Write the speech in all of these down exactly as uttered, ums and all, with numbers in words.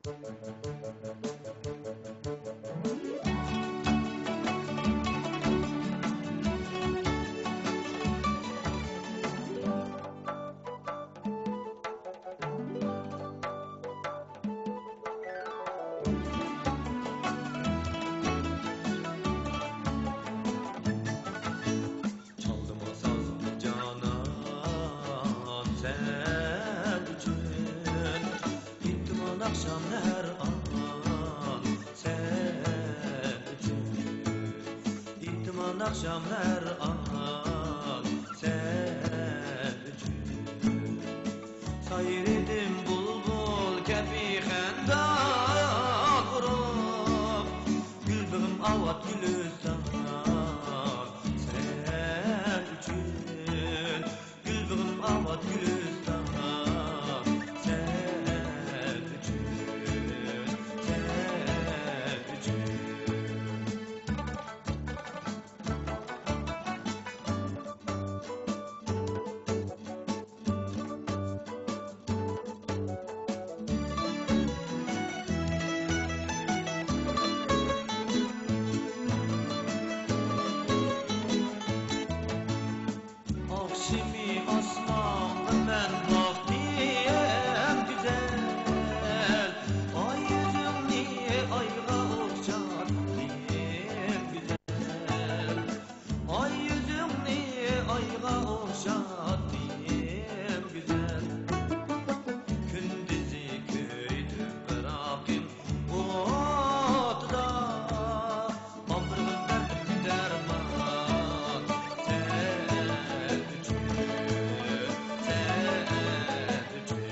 چالدىمۇ ساز جانان سەن ئۈچۈن، ئېيتتىمۇ ناخشام ھەر ئان سەن ئۈچۈن، ئېيتتىمۇ ناخشام ھەر ئان سەن ئۈچۈن. سايرىدىم بۇلبۇل كەبى خەندان ئۇرۇپ، گۈل بېغىم ئاۋات گۈلىستان سەن ئۈچۈن، گۈل بېغىم ئاۋات گۈلىستان سەن ئۈچۈن، سەن ئۈچۈن. ئاخشىمى ئاسمانغا مەن باقتىم گۈزەل، ئاي يۈزۈڭنى ئايغا ئوخشاتتىم گۈزەل. ئاي يۈزۈڭنى ئايغا ئوخشاتتىم گۈزەل. كۈندۈزى كۆيدۈم پىراقىم ئوتىدا، ئامبىرىم دەردىمگە دەرمان. سەن ئۈچۈن، سەن ئۈچۈن.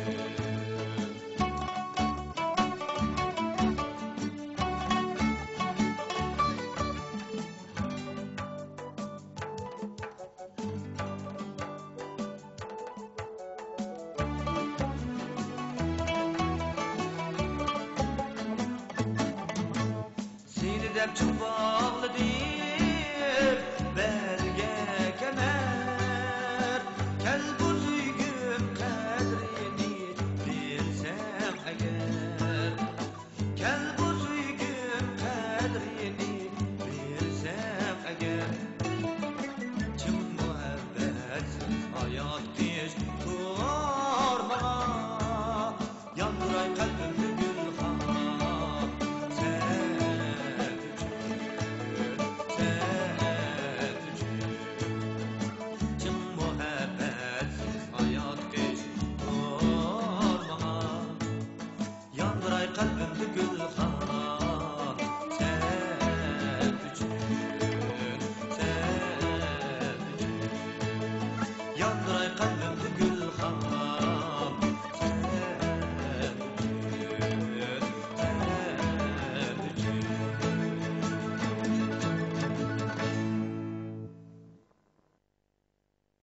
سېنى دەپ چىڭ باغلىدىم بەلگە كەمەر. كەل بۇ سۆيگۈم قەدرىنى بىلسەڭ ئەگەر. كەل بۇ سۆيگۈم قەدرىنى بىلسەڭ ئەگەر، چىن مۇھەببەتسىز ھايات قىش تۇر ماڭا. ياندۇراي قەلبىمدە گۈلخان سەن ئۈچۈن، سەن ئۈچۈن. چىن مۇھەببەتسىز ھايات قىش تۇر ماڭا. ياندۇراي قەلبىمدە گۈلخان